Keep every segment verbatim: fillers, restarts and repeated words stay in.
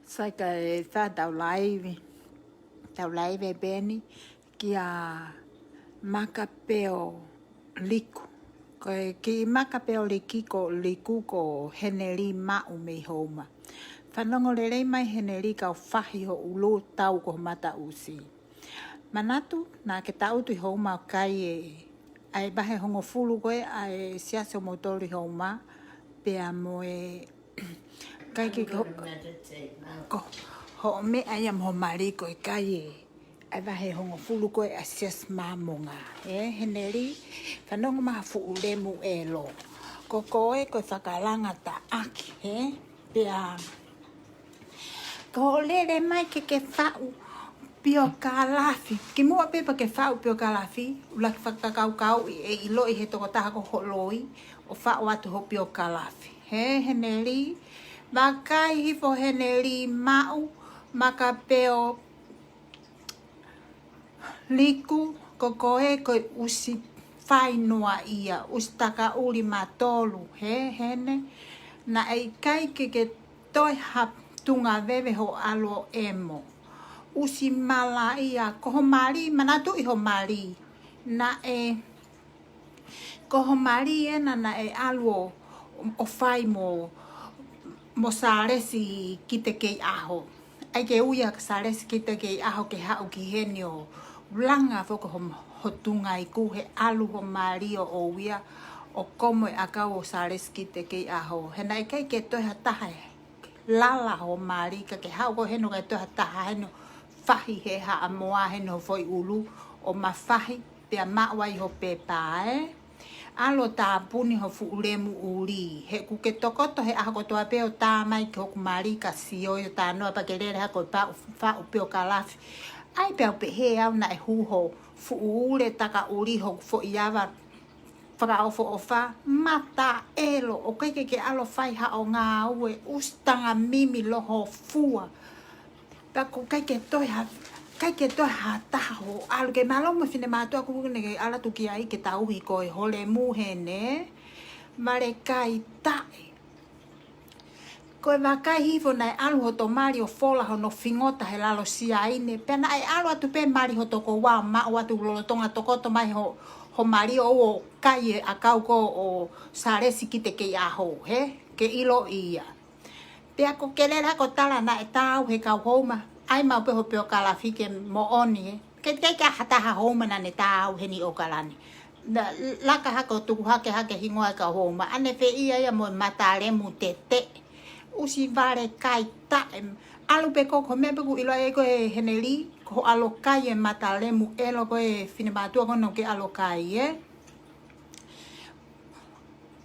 Sai, kae tā tau laivi. Tau laivi pē eni kia Makapeo Liku. Ko e kiʻi Makapeo Liki ko Liku ko Heneli Maʻu mei Houma. Fanongo lelei mai Heneli, kau fahi ho ʻulu, tau ko ho mataʻusi. Manatu naʻa ke tangutu ʻi Houma ʻo kai e, ʻa e vahe hongofulu ko ē ʻa e Siasi ʻo Moutolu ʻi Houma, pea mo e kai ke ho, ko hoʻo meʻa ia mo ho mali ko e kai e, ʻa e vahe hongofulu ko ē ʻa e Siasi Māmonga. Ē, Heneli, fanongo mai ha fuʻu lemu ʻelo. Ko koe ko e fakalanga taʻaki, ē? Pea ko hoʻo lele mai ke ke faʻu piokalafi. Kimuʻa pē pea ke faʻu piokalafi, ʻuluaki fakakaukauʻi e ʻiloʻi he tokotaha ko ho loi ʻo faʻu atu ho piokalafi. Hē, Heneli, vakai hifo Heneli Maʻu, Makapeo Liku, ko koe ko e ʻusi fainoa ia, ʻusi takaʻuli matolu, hē, Hene. Naʻe ʻikai ke ke toe ha tunga veve ho ʻalu ʻo ʻemo. ʻUsi mala ia, ko ho mali, manatuʻi ho mali. Naʻe, ko ho mali ena naʻe ʻalu ʻo, ʻo fai mo, mo Sālesi Kitekeiʻaho. ʻAi ke ui ʻa Sālesi Kitekeiʻaho ke haʻu ki heni ʻo langa foki ho, ho tunga iku, he ʻalu ho mali ʻo ʻoua ia ʻo komo e ʻakau ʻo Sālesi Kitekeiʻaho. He naʻe ʻikai ke toe ha taha e lala ho mali, ka ke haʻu ko heni ʻo ke toe ha taha heni ʻo fahi he Haʻamoa heni ho foʻi ʻulu ʻo mafahi pea maʻu ai ho pepa, ē? ʻAlu ʻo tāpuni ho fuʻu lemu ʻuli. He ʻoku ke tokoto he ʻaho kotoa pē ʻo tā mai ki hoku mali ka sio ʻi ho tānoa pea ke lele hake ʻo faʻu, faʻu piokalafi. ʻAi pea u pehē au naʻe hū ho fuʻu ule takaʻuli ho foʻi ava fakaʻofoʻofa, mata ʻelo, ʻoku ʻikai ke ke ʻalu ʻo fai haʻo ngāue, ʻusi tanga mimi loho fua. Pea ʻoku ʻikai ke toe ha, ʻikai ke toe ha taha hoʻo ʻalu, ke mālō mo e finemātuʻa kuku ne ke ʻalu atu ki ai ke tauhi koe, ho lemu Hene, vale kai taʻe. Ko e vakai hifo naʻe ʻalu hoto mali ʻo fola hono fingota he lalo Siaine, pea naʻe ʻalu atu pē mali hoto koua ʻo maʻu atu lolotonga tokoto mai ho, ho mali ʻo ʻo kai e ʻakau ko ē ʻo Sālesi Kitekeiʻaho, hē, ke ʻiloʻi ia. Pea ko ke lele hake ʻo tala naʻe tā au he kau Houma, ʻai maʻu pē ho piokalafi ke moʻoni, hē. Ke, ke, ke ha taha Houma naʻa ne tā au heni ʻOkalani. Na, laka hake ʻo tuku hake hake hingoa e kau Houma. ʻAne fē ia ia mo e mata lemu tete. ʻUsi vale kai taʻe. ʻAlu pē ko, ko e meʻa pē ʻoku ʻiloa ai ko e Heneli, ko hoʻo ʻalu ʻo kai e mata lemu ʻelo ko e finemātuʻa ko ena ʻoku ke ʻalu ʻo kai, ē?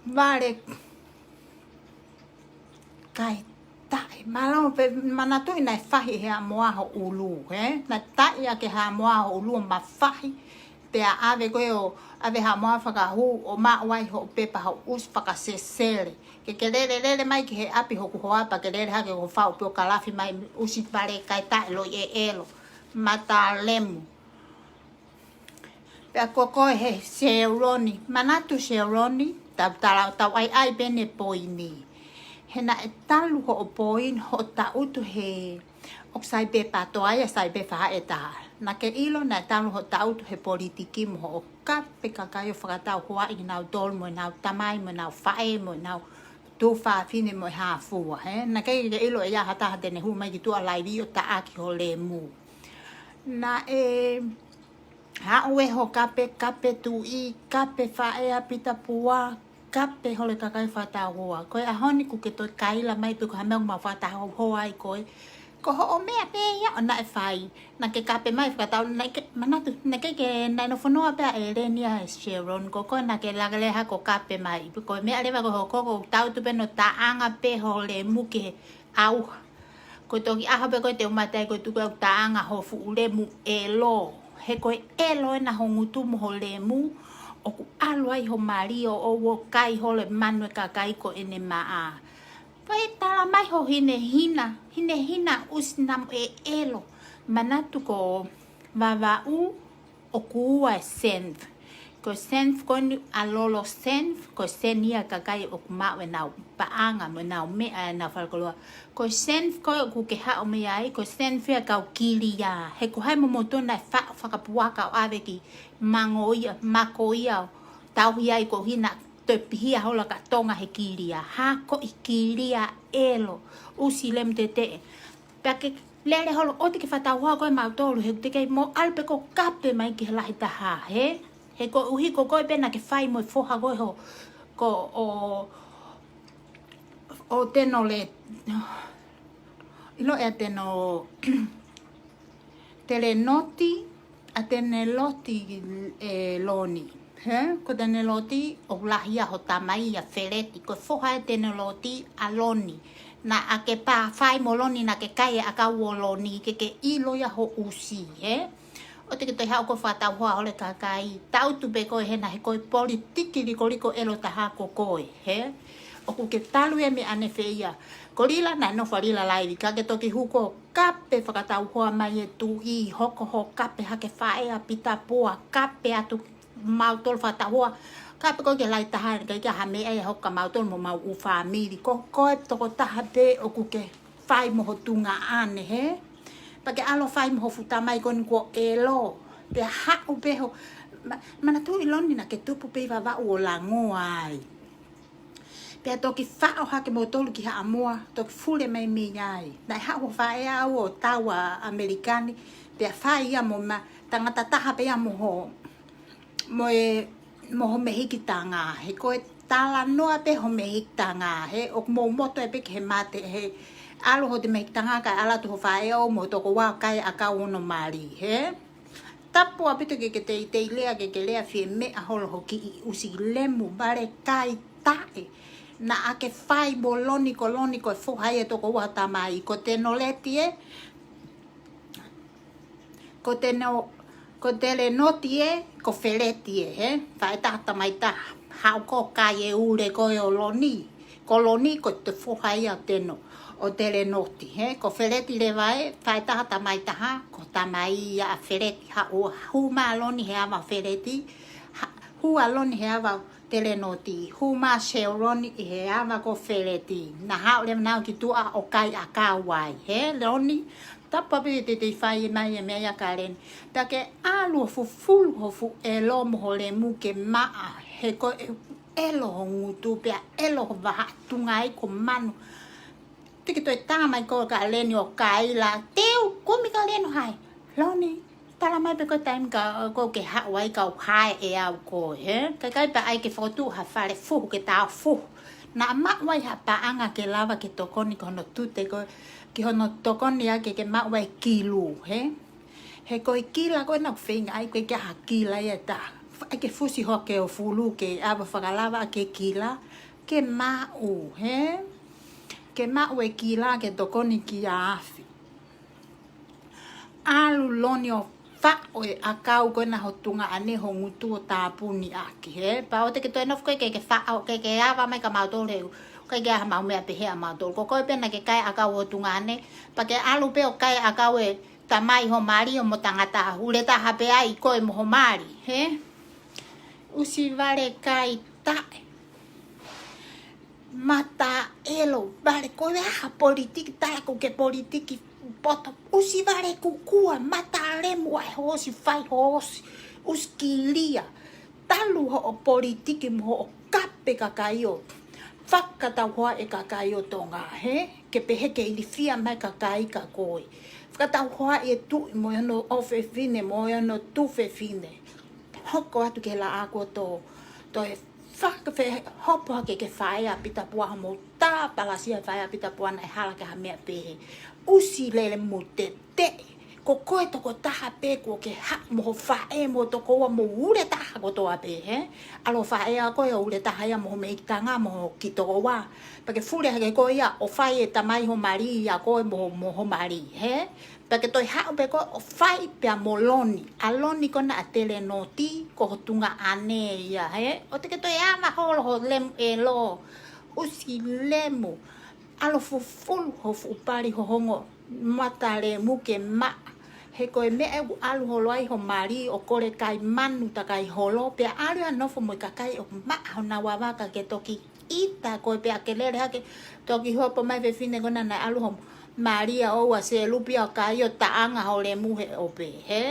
Vale kai taʻe. Mālō pē, manatuʻi naʻe fahi he Haʻamoa ho ʻulu, hē? Naʻe taʻi ʻaki he Haʻamoa ho ʻulu ʻo mafahi. Pea ʻave ko ē ʻo ʻave Haʻamoa fakahū ʻo maʻu ai hoʻo pepa hoʻo ʻusi fakasesele. Ke ke lele, lele mai ki he ʻapi hoku hoa pea ke lele hake ʻo faʻu piokalafi mai, ʻusi vale kai taʻe, loi ʻeʻelo, mata lemu. Pea ko koe he Seuloni, manatu Seuloni, tau tala, tau ʻaiʻai pē ʻene poini. He naʻe talu hoʻo poini, hoʻo tangutu he, ʻoku sai pē pātoa ia, sai pē faʻahi ʻe taha. Naʻa ke ʻilo naʻe talu hoʻo tangutu he politiki mo hoʻo kape kakai ʻo fakatauhoaʻi kinautolu mo ʻenau tamai, mo ʻenau faʻē, mo ʻenau tuofāfine mo e hā fua, hē? Naʻe ʻikai ke ʻilo ʻe ia ha taha te ne hū mai ki tuʻa laivi ʻo taʻaki ho lemu. Naʻe haʻu ē ho kape, kape tuʻi, kape faʻē ʻa Pita Pua, kape holo e kakai fakatauhoa. Ko e ʻaho ni ʻoku ke toe kaila mai pē ko ha meʻa ʻoku mau fakatauhoa ai koe. Ko hoʻo meʻa pē ia ʻoku naʻe fai. Naʻa ke kape mai fakatau, naʻe ʻikai, manatu, naʻe ʻikai ke, naʻe nofo noa pē ʻa ʻEleni ʻa Seuloni, ko koe naʻa ke laka lele hake ʻo kape mai. Ko e meʻa leva ko hoʻo koko, tangutu pē ʻo taʻanga pē ho lemu ki he ʻauha. Ko e toki ʻaho pē ko ē te u mate ai ko e tuku ʻeku taʻanga ho fuʻu lemu ʻelo. He ko e ʻelo ena ho ngutu mo ho lemu, ʻoku ʻalu ai ho mali ʻo ʻoua ʻo kai holo e manu e kakai ko ʻene maʻa. Pea ʻe tala mai ho hinehina, hinehina ʻusi namu ʻeʻelo. Manatu ko Vavaʻu ʻoku ua e senf. Ko e senf ko eni ʻa Lolo Senf, ko e seni ia ʻa e kakai ʻoku maʻu ʻenau paʻanga mo ʻenau meʻa ʻenau falekoloa. Ko e senf ko ē ʻoku ke haʻu mei ai, ko e senf ia ʻa e kau kilia. He ko hai mo moutolu naʻe faʻo fakapuaka ʻo ʻave ki Mangoia, Makoia ʻo tauhi ai ko hina toe pihia holo ʻa Tonga he kilia. Hā ko e kilia ʻelo, ʻusi lemu teteʻe. Pea ke lele holo ʻoua te ke fakatauhoa ko ē mautolu, he te ke mo ʻalu pē ko ē ʻo kape mai ki he lahi taha, he? He koeʻuhi ko koe pē naʻa ke fai mo e foha ko ē ho, ko ʻo, ʻo Teno Le, ʻilo ʻe Teno, Telenoti, ʻa Teneloti ʻe Loni. He? Ko Teneloti ʻoku lahi ia ho tamai ʻa Feleti. Ko e foha ʻe Teneloti ʻa Loni. Naʻa ke pā fai mo Loni, naʻa ke kai e ʻakau ʻo Loni, ke ke ʻilo ia ho ʻusi, he? ʻOua te ke toe haʻu ko ē ʻo fakatauhoa holo e kakai. Tautu pē ko ē hena he ko e politiki likoliko ʻelo taha ko koe, he? ʻOku ke talu ia mei ʻanefē ia. Ko Lila naʻe nofo ʻa Lila laivi, ka ke toki hū ko ē ʻo kape fakatauhoa mai e tuʻi, hoko hoʻo kape hake faʻē ʻa Pita Pua, kape atu mautolu fakatauhoa, kape ko ē ki he lahi taha, ʻikai ke ʻi ai ha meʻa ia ʻe hoko kia mautolu mo homau ʻū fāmili. Ko koe tokotaha pē ʻoku ke fai mo ho tuongaʻane, he? Pea ke ʻalu ʻo fai mo ho fuʻu tamai ko eni kuo ʻelo. Pea haʻu pē ho, ma-, manatuʻi Loni naʻa ke tupu pē ʻi Vavaʻu ʻo langoa ai. Pea toki faʻo hake moutolu ki Haʻamoa, toki fule mai mei ai. Naʻe haʻu ho faʻē ʻo tau ʻa ʻAmelika ni, pea fai ia mo ma-, tangata taha pē ia mo ho, mo e, mo ho mehikitanga. He ko e talanoa pē ho mehikitanga, he ʻoku mou moto ē pē ki he mate, he ʻalu hoto mehikitanga kae ʻalu atu ho faʻē ʻo mo tokoua ʻo kai e ʻakau hono mali, he? Tapu ʻaupito ke ke teitei lea, ke ke lea fie meʻa holo ho kiʻi ʻusi lemu, vale kai taʻe. Naʻa ke fai mo Loni, ko Loni ko e foha ia ʻo e tokoua ho tamai, ko Teneloti ē, ko Teno-, ko Telenoti ē, ko Feleti ē, he? Faʻē taha tamai taha. Haʻu ko ē ʻo kai e ʻule ko ē ʻo Loni. Ko Loni ko e foha ia ʻo Teno, ʻo Telenoti, he? Ko Feleti leva ē, faʻē taha tamai taha, ko e tamai ia ʻa Feleti. Haʻu, hū mai ʻa Loni he ava ʻo Feleti, ha-, hū ʻa Loni he ava ʻo Telenoti, hū mai ʻa Seloni ʻi he ava ko Feleti. Naʻa nau haʻu leva ʻo nau ki tuʻa ʻo kai e ʻakau ai, he? Loni, tapu ʻaupito te te fai mai e meʻa ia kia Leni. Pea ke ʻalu ʻo fufulu ho fuʻu ʻelo mo ho lemu ke maʻa, he ko e ʻelo ho ngutu pea ʻelo ho vahaʻa tuʻunga ʻi ko manu. Te ke toe tā mai ko ē kia Leni ʻo kaila, teu, kumi kia Leni ʻo hai. Loni, tala mai pē ko e taimi ka, ko ē ke haʻu ai kau hae ʻe au koe, he? Kae ʻikai pē ʻai ke fokotuʻu ha fale fuhu ke tā fuhu. Naʻa maʻu ai ha paʻanga ke lava ke tokoni ki hono tute ko ē, ki hono tokoni ʻaki ke maʻu ai e kilu, he? He ko e kila ko ē naʻa ku feinga ai, ʻikai ke ʻi ai ha kila ia ʻe taha. ʻAi ke fusi hoʻo ke ʻo fulu ke ʻave ʻo fakalava ʻaki e kila ke maʻu, he? Ke maʻu e kila ke tokoni kia Afi. ʻAlu Loni ʻo faʻo e ʻakau ko ena ho tuongaʻane, ho ngutu ʻo tāpuni ʻaki, he? Pea ʻoua te ke toe nofo ko ē ke ke faʻo, ke ke ava mai kia mautolu he ʻoku ʻikai ke ʻi ai haʻamau meʻa pehē ʻa mautolu. Ko koe pē naʻa ke kai e ʻakau ho tuongaʻane, pea ke ʻalu pē ʻo kai e ʻakau ʻo e tamai ho mali ʻo mo tangata ʻule taha pē ai koe mo ho mali, he? ʻUsi vale kai taʻe. Mata ʻelo, vale ko e aha politiki, tala ko ē ke politiki poto. ʻUsi vale kukua, mata lemu ʻa e hoosi, fai hoosi. ʻUsi kilia. Talu hoʻo politiki mo hoʻo kape kakai ʻo fakatauhoa e kakai ʻo Tonga, he? Ke pehē ke ilifia mai e kakai kia koe. Fakatauhoa e tuʻi mo hono ʻofefine, mo hono tuofefine. Hoko atu ki he laʻā ko ē ʻo toe fakafehopo hake ki he faʻē ʻa Pita Pua, hoʻomou tāpalasia e faʻē ʻa Pita Pua naʻe hala ki ha meʻa pehē. ʻUsi lele mo te te. Ko koe tokotaha pē kuo ke haʻu mo ho faʻē mo tokoua mo ʻule taha kotoa pē, he? ʻAlu ho faʻē ʻa koe ʻo ʻule taha ia mo ho mehikitanga mo ho kiʻi tokoua. Pea ke fule hake koe ia ʻo fai e tamai ho mali ia koe mo, mo ho mali, he? Pea ke toe haʻu pē koe ʻo fai pea mo Loni. ʻA Loni ko ena ʻa Telenoti, ko ho tuongaʻane ia, he? ʻOua te ke toe ava holo ho lemu ʻelo. ʻUsi lemu. ʻAlu ʻo fufulu ho fuʻu pali hohongo mata lemu ke maʻa. He ko e meʻa ʻoku ʻalu holo ai ho mali ʻo kole kai manu takai holo, pea ʻalu ʻo nofo mo e kakai ʻoku maʻa honau vavaka ke toki ʻita koe pea ke lele hake toki hopo mai fefine ko ena naʻe ʻalu ho mali ʻo ʻoua se lupi ʻo kai ʻo taʻanga ho lemu he ʻope, hē?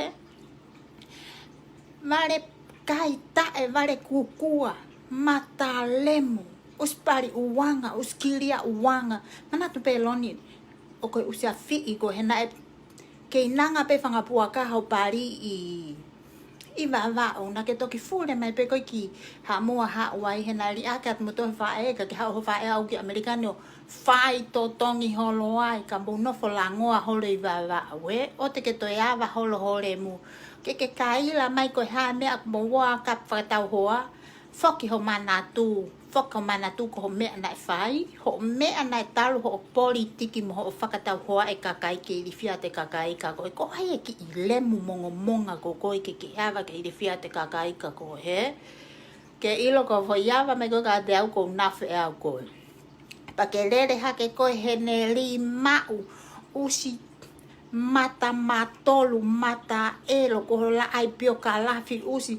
Vale kai taʻe, vale kukua, mata lemu, ʻusi pali uanga, ʻusi kilia uanga. Manatu pē Loni, ʻo ko e ʻusi afiʻi ko ē he naʻe kei nanga pē fanga puaka ho pali ʻi, ʻi Vavaʻu, naʻa ke toki fule mai pē koe ki Haʻamoa haʻu ai he naʻe liʻaki atu mo toe faʻē, ka ke haʻu ho faʻē ʻo aʻu ki ʻAmelika ni ʻo fai totongi holo ai, ka mou nofo langoa holo ʻi Vavaʻu, ē? ʻOua te ke toe ava holo ho lemu. Ke ke kaila mai ko e hā e meʻa ʻoku mou ō ʻo kapa fakatauhoa, foki ho manatu, foki ho manatu ko ho meʻa naʻe fai, hoʻo meʻa naʻe talu hoʻo politiki mo hoʻo fakatauhoa e kakai ke ilifia atu e kakai ka ko e ko hai e kiʻi lemu mongomonga ko koe ke ke ava ke ilifia atu e kakai ka ko e, hē? Ke ʻilo ko e foʻi ava mai ko ē kiate au ʻoku ou nofo ʻe au ko ē. Pea ke lele hake koe Heneli maʻu, ʻusi mata matolu, mata ʻelo, ko ho laʻai piokalafi ʻusi.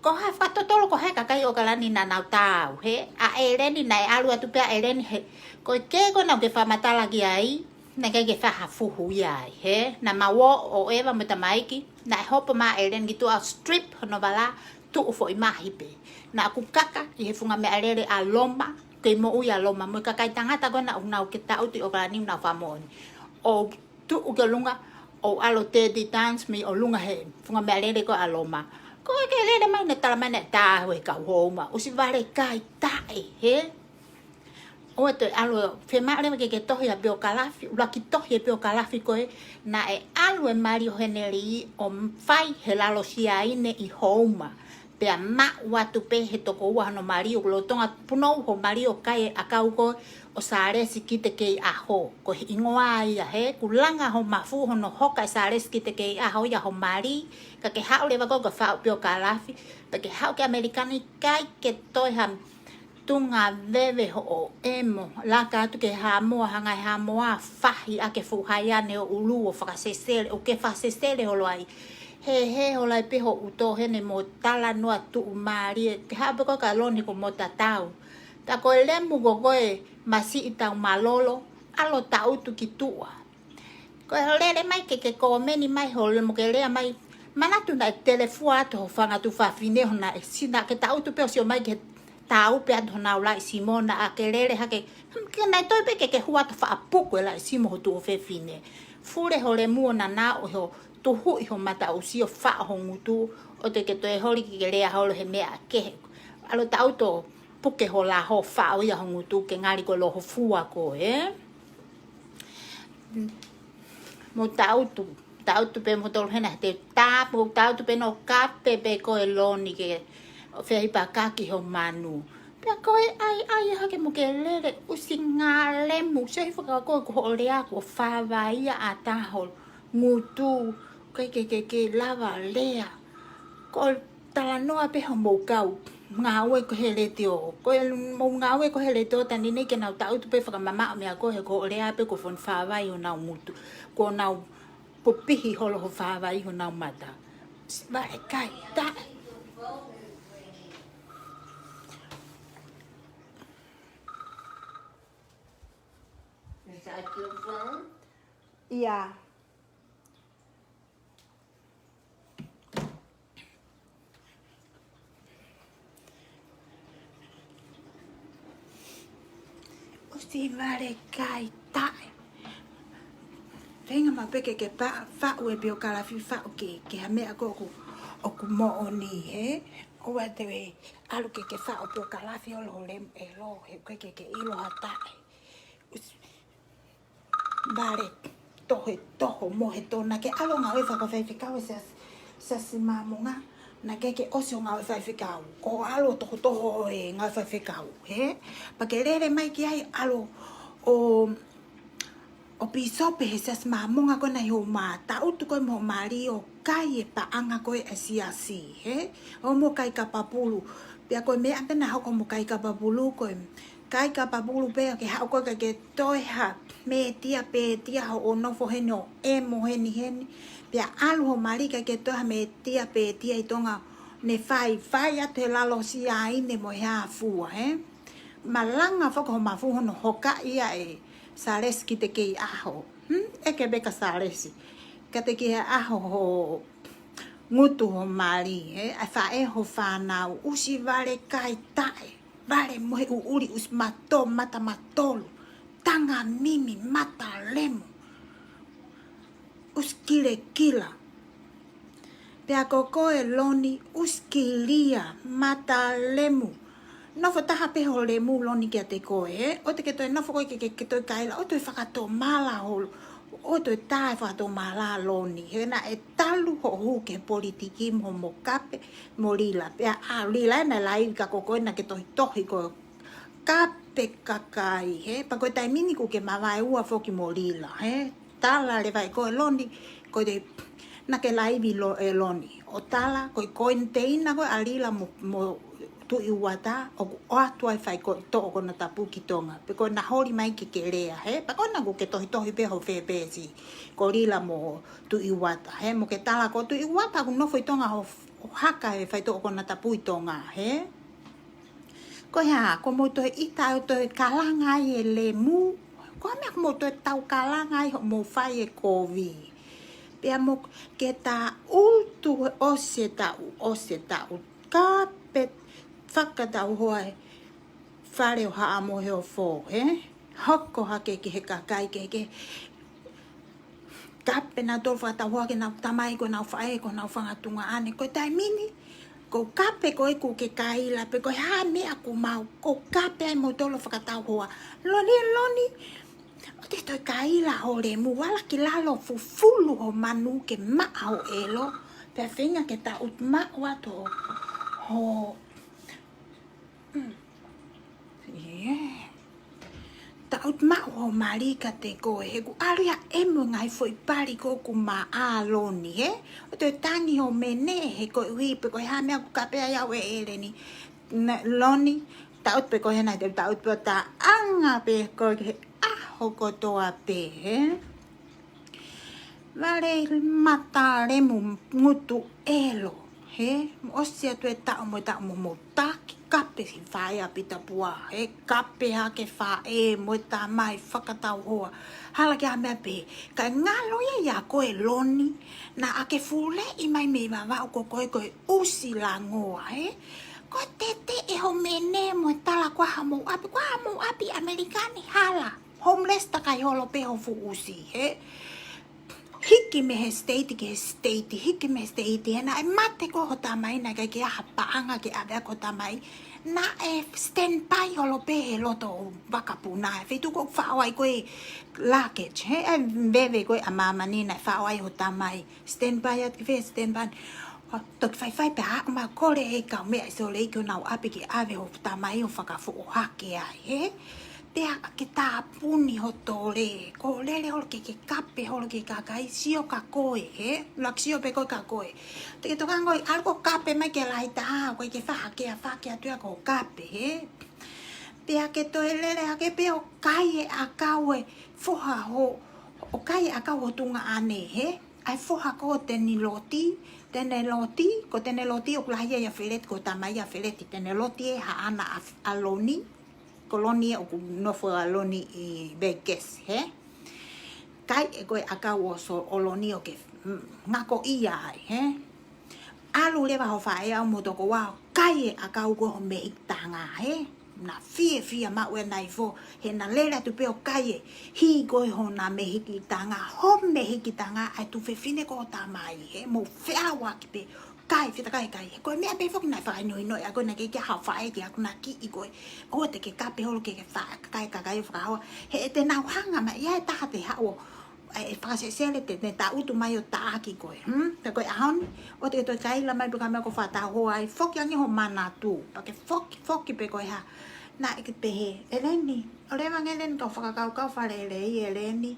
Ko ha fakatotolo ko hai e kakai ʻOkalani naʻa nau taau, hē? ʻA ʻEleni naʻe ʻalu atu pē ʻa ʻEleni he. Ko e kē ko ena ʻoku ke fakamatala ki ai, naʻe ʻikai ke fai ha fuhu ia ai, hē? Naʻa mau ō ʻo ʻeva mo e tamaiki, naʻe hopo mai ʻa ʻEleni ki tuʻa ʻo strip hono vala, tuʻu foʻi mahi pē. Naʻa ku kaka ʻi he funga meʻalele ʻa Loma, kei moʻui ʻa Loma, mo e kakai tangata ko ena ʻoku nau kei taʻutu ʻi ʻOkalani ʻoku nau fakamoʻoni. ʻO tuʻu ki ʻolunga, ʻo ʻalu ʻo teti dance mei ʻolunga he funga meʻalele ko ē ʻa Loma. Ko e ke lele mai naʻe tala mai naʻe taau e kau Houma. ʻUsi vale kai taʻe, hē? ʻOua toe ʻalu, fiemaʻu leva ke ke tohi ʻa e piokalafi, ʻuluaki tohi e piokalafi ko ē, naʻe ʻalu e mali ʻo Heneli ʻo fai he lalo Siaine ʻi Houma. Pea maʻu atu pē he toko ua hono mali ʻoku lolotonga punou ho mali ʻo kai e ʻakau ko ē ʻo Sālesi Kitekeiʻaho. Ko e hingoa ia, hē? Kuo langa ho mafu hono hoka e Sālesi Kitekeiʻaho ia ho mali, ka ke haʻu leva koe ke faʻu piokalafi, pea ke haʻu ki ʻAmelika ni ʻikai ke toe ha tuʻunga veve hoʻo ʻemo, laka atu ki Haʻamoa, hanga ʻe Haʻamoa ʻo fahi ʻaki e fuʻu haiane ʻo ʻulu ʻo fakasesele, ʻo ke fakasesele holo ai. Hē, hē holo ai pē ho ʻuto heni mo talanoa tuʻumālie, ke haʻu pē koe kia Loni ko mo tatau. Tā ko e lemu ko koe masiʻi tau mālōlō, ʻalu ʻo taʻutu ki tuʻa. Ko e lele mai ke ke kōmeni mai holo mo ke lea mai. Manatu naʻe telefua atu ho fanga tuofāfine hona e sina ke taʻutu pē ʻo sio mai ke taʻu pē atu honau laʻi simo naʻa ke lele hake. Ke naʻe toe pē ke ke hua atu ʻo fakapuku e laʻi simo ho tuofāfine. Fule ho lemu ʻo nanaʻo ʻi ho tuhuʻi ho mataʻusi ʻo faʻo ho ngutu ʻoua te ke toe holi ke ke lea holo he meʻa kehe. ʻAlu ʻo taʻutu ʻo puke ho laho ʻo faʻo ia ho ngutu ke ngali ko e lohofua koe, ē? Mou taʻutu, taʻutu pē moutolu hena he te tāpu, taʻutu pē ʻo kape pē koe Loni ke fehipa kaki ho manu. Pea ko e ʻai, ʻai hake mo ke lele ʻusi ngā lemu, sehi fakakoe ko hoʻo lea ko fāvaia ʻa taho ngutu, ke, ke, ke, ke lava lea. Ko e talanoa pē homou kau ngāue ko ē he letiō. Ko e mou ngāue ko ē he letiō, tani nei ke nau taʻutu pē fakamamaʻo meʻa ko ē he ko hoʻo lea pē ko fon fāvai honau ngutu. Ko nau popihi holo ho fāvai honau mata. Vale kai taʻe. Is that your phone? Yeah. ʻUsi vale kai taʻe. Feinga maʻu pē ke ke pa-, faʻu e piokalafi faʻu ke, ke ha meʻa ko ē ʻoku, ʻoku moʻoni, hē? ʻOua te ke ʻalu ke ke faʻu piokalafi ʻo lō lem e lō, he ʻoku ʻikai ke ke ʻilo ha taʻe. ʻUsi Vale, toho, toho, mohe, toho, naʻa ke ʻalu ʻo ngāue fakafaifekau e Siasi, Siasi Māmonga, naʻe ʻikai ke ʻosi hoʻo ngāue fakafaifekau. Ko hoʻo ʻalu ʻo toho, toho e ngāue fakafaifekau, hē? Pea ke lele mai ki ai ʻalu ʻo, ʻo pīsope he Siasi Māmonga ko ena ʻi Houma, taʻutu koe mo hoʻo mali ʻo kai e paʻanga ko ē ʻa e siasi, hē? ʻO mo kai kapapulu. Pea ko e meʻa pē naʻe hoko mo kai kapapulu ko e ʻikai ka papulu pē ke haʻu koe ke toe ha mētia pētia hoʻo nofo heni ʻo ʻemo heni heni. Pea ʻalu ho mali ʻikai ke toe ha mētia pētia ʻi Tonga, ne fai, fai atu he lalo siaine mo e hā fua, hē? Malanga foki ho mafu hono hokaʻi ia ʻe Salesi ki te kei ʻaho. Hmm? ʻEke pē ka Salesi. Ka te kei ʻaho ho ngutu ho mali, hē? ʻA e faʻē ho fānau, ʻusi vale kai taʻe. Vale mo he ʻuʻuli, ʻusi mato, mata matolu. Tanga mimi, mata lemu. ʻUsi kilekila. Pea ko koe Loni, ʻusi kilia, mata lemu. Nofo taha pē ho lemu Loni kiate koe, hē? ʻOua te ke toe nofo koe ke, ke, ke toe kaila, ʻoua toe fakatomala ho, ʻoua toe tā e fakatomala Loni. He naʻe talu hoʻo hū ki he politiki mo, mo Kape, mo Lila. Pea ʻa Lila ē naʻe laivi ka ko koe naʻa ke tohitohi ko Kape kakai, hē? Pea ko e taimi ni kuo ke mavaeua foki mo Lila, hē? Tala leva ʻe koe Loni, ko e te, naʻa ke laivi lo, ʻe Loni. ʻO tala, ko e ko e teina ko ē ʻa Lila mo, mo Tuʻi Uata, ʻoku ʻoatu ai fai ko e toʻo konatapu ki Tonga. Pe ko ʻena holi mai ke ke lea, hē? Pea ko ena kuo ke tohitohi pē ho fepesi. Ko Lila mo Tuʻi Uata, hē? Mo ke tala ko Tuʻi Uata, ʻoku nofo ʻi Tonga ho, ho haka he fai toʻo konatapu ʻi Tonga, hē? Ko e hā, ko mou toe ʻita ʻo toe kalanga ai e lemu. Ko e meʻa ko mou toe tau kalanga ai hoʻomou fai e kovi. Pea mo ke tā utu he ʻosi e taʻu, ʻosi e taʻu. Kape fakatau hoa e fale ʻo Haʻa Moheofo, hē? Hoko hake ki he kakai ke, ke Kape nautolu fakatau hoa ki heʻenau tamai, ko ʻenau faʻē, ko ʻenau fanga tuongaʻane. Ko e taimi ni, ko Kape ko ē kuo ke kaila pē, ko e hā meʻa kuo mau, ko Kape ai moutolu fakatau hoa. Loni, Loni, ʻoua te toe kaila ho lemu, ala ki lalo fufulu ho manu ke maʻa ho ʻelo, pea feinga ke taʻutu maʻu atu ho, ho Mm. Yeah. Taʻutu maʻu ho mali kiate koe, he kuo ʻalu ia ʻo ʻemo e ngaahi foʻi pali ko ē ʻoku maʻa Loni, hē? ʻOua te tangi ho mene, he koeʻuhi pe ko e hā meʻa ʻoku Kape ai au ʻe ʻEleni. Naʻe Loni, taʻutu pē koe hena, te taʻutu pē ʻo taʻanga pē koe ki he ʻaho kotoa pē, hē? Vale mata lemu ngutu ʻelo, hē? Mo ʻosi atu e taʻu mo e taʻu mo mou taki Kape siʻi faʻē ʻapi tapua, hē? Kape hake faʻē mo e tamai fakatau hoa. Hala ki ha meʻa pē. Kae ngalo ia ʻia koe Loni, naʻa ke fuleʻi mai mei Vavaʻu ko koe ko e ʻusi langoa, hē? Ko e tete ʻe ho mene mo e tala ko e hā mou ʻapi, ko e hā mou ʻapi ʻAmelika ni hala. Homeless takai holo pē ho fuʻu ʻusi, hē? Hiki mei he state ki he state, hiki mei he state, he naʻe mate ko ē ho tamai, naʻe ʻikai ke ʻi ai ha paʻanga ke ʻave ʻaki ho tamai. Naʻe standby holo pē he loto ʻo vakapuna, he feituʻu ko ē ʻoku faʻo ai ko ē luggage, hē? ʻE veve ko ē ʻa māmani naʻe faʻo ai ho tamai. Standby atu ki fē, standby. ʻO toki faifai pē haʻu mai kole e kau meʻa ʻi Sōleki ʻo nau ʻapi ke ʻave ho tamai ʻo fakafoʻohake ai, hē? Pea ke tāpuni ho tole, ko e lele holo ke, ke Kape holo ki he kakai, sio ka koe, hē? Laka sio pē koe ka koe. Te ke tokanga ʻo ʻalu ko Kape mai ke lahi taha, ko e ke fakahake, fakahake atu ia ko Kape, hē? Pea ke toe lele hake pē ʻo kai e ʻakau e foha ho, ʻo kai e ʻakau ho tuongaʻane, hē? ʻA e foha ko Teneloti, Teneloti, ko Teneloti ʻoku lahi ia ʻia Feleti, ko e tamai ʻa Feleti, Teneloti ē haʻana ʻa, ʻa Loni, ko Loni ē ʻoku nofo ʻa Loni ʻi Vegas, hē? Kai ē ko e ʻakau ʻo Sō, ʻo Loni ʻo ke, mm, ngako ia ai, hē? ʻAlu leva ho faʻē ʻo mo tokoua ʻo kai e ʻakau ko ē ho mehikitanga, hē? Naʻa fiefia maʻu ʻe naʻe fo, he naʻa lele atu pē ʻo kai e hī ko ē hona mehikitanga, ho mehikitanga ʻa e tuofefine ko ho tamai, hē? Mou feʻauaki pē, kai, fetakai kai. Ko e meʻa pē foki naʻe fakahinohinoʻi ʻa koe naʻe ʻikai ke ʻi ai ha faʻē ke akonaki ʻi koe. ʻOua te ke Kape holo ke ke fa-, kai kakai ʻo fakahoa. He ʻe te nau hanga mai, ʻi ai e taha te haʻu ʻo ʻe, ʻe fakasesele te ne taʻutu mai ʻo taʻaki koe. Hmm? Pea ko e ʻaho ni, ʻoua te ke toe kaila mai pe ko e hā meʻa ʻoku fakatau hoa ai, foki ange ho manatu. Pea ke foki, foki pē ko e hā. Naʻe ke pehē, ʻEleni, ʻo leva ange ʻEleni kau fakakaukau fakalelei ʻEleni.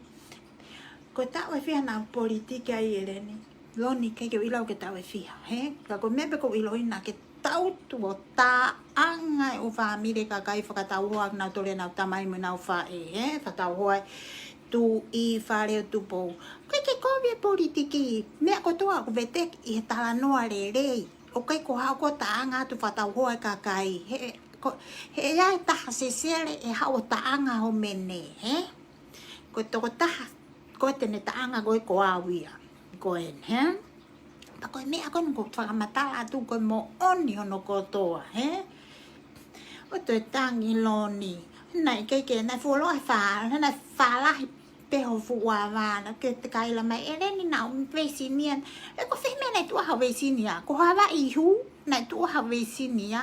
Ko e taʻu ʻe fiha naʻa ku politiki ai ʻEleni. Loni, ʻikai ke u ʻilo au ki he taʻu ʻe fiha, hē? Ka ko e meʻa pē ʻoku ou ʻiloʻi naʻa ke taʻutu ʻo taʻanga e ʻū fāmili kakai fakatauhoa ʻa kinautolu ʻenau tamai mo ʻenau faʻē, hē? Fakatauhoa e tuʻi, Fale ʻo Tupou. ʻOku ʻikai ke kovi e politiki, meʻa kotoa ʻoku veteki ʻi he talanoa lelei. ʻOku ʻikai ko haʻo ko ē taʻanga atu fakatauhoa e kakai. He, ko, he ʻe ʻi ai e taha sesele ʻe haʻu ʻo taʻanga ho mene, hē? Ko e tokotaha, ko e te ne taʻanga ko ē ko au ia. Ko eni, hē? Pea ko e meʻa ko eni ʻoku ou fakamatala atu ko e moʻoni hono kotoa, hē? ʻO toe tangi Loni. Naʻe ʻikai ke, naʻe fuoloa e fā, naʻe fālahi pē ho fuʻu ava, naʻa ke te kaila mai, ʻEleni naʻa ku veisinia. ʻE ko fē meʻa naʻe tuʻu ai ho veisinia? Ko ho ava ihu, naʻe tuʻu ai ho veisinia.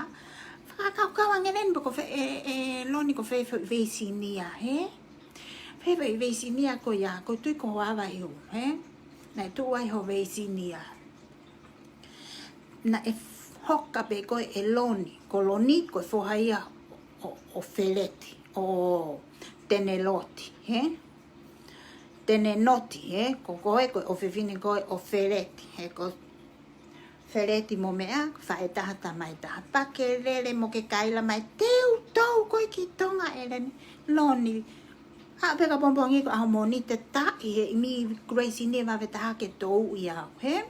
Fakakaukau ange ʻEleni pe ko fē, ʻe, ʻe Loni ko fē, fē veisinia, hē? Fē, fē veisinia ko ia, ko e tui ko ho ava ihu, hē? Naʻe tuʻu ai ho veisinia. Naʻe hoka pē ko ē ʻe Loni, ko Loni, ko e foha ia ʻo, ʻo Feleti, ʻo Teneloti, hē? Tenenoti, hē? Ko koe, ko e ʻofefine ko ē ʻo Feleti, hē? Ko Feleti mo meʻa, faʻē taha tamai taha. Pea ke lele mo ke kaila mai, te u tou koe ki Tonga ʻEleni, Loni. Haʻu pē ka pongipongi ko e ʻaho Mōnite taʻi he immigration ʻi he vave taha ke touʻi au, hē?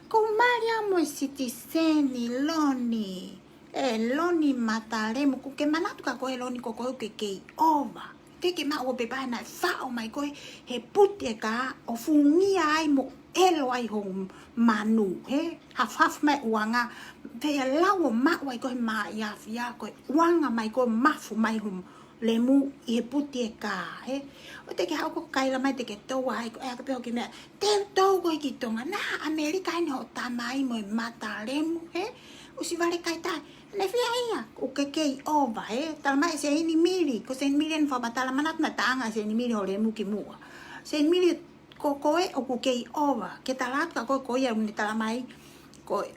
Ko Malia mo e sitiseni Loni. ʻE Loni Matalemu, ʻoku ke manatu ka ko e Loni ko koe ʻoku ke kei ova. Ke ke maʻu ʻo pepa naʻe faʻo mai ko ē he puti e kā ʻo fungia ai mo ʻelo ai ho manu, hē? Hafafu mai uanga, pea lau ʻo maʻu ai ko e maʻi afia ko e uanga mai ko e mafu mai ho lemu ʻi he puti e kā, hē? ʻO te ke haʻu ko kaila mai te ke tou ai ko e aka pē hoki meʻa, te u tou koe ki Tonga, naʻa ʻAmelika eni ho tamai mo e Matalemu, hē? ʻUsi vale kai tai, naʻe fia ia, ʻoku ke kei ova, hē? Tala mai Seinimili, ko Seinimili eni fakamatala manatu naʻa taʻanga Seinimili ho lemu ki muʻa. Seinimili ko koe ʻoku kei ova, ke tala atu ka ko e ko ia ʻoku ne tala mai, ko e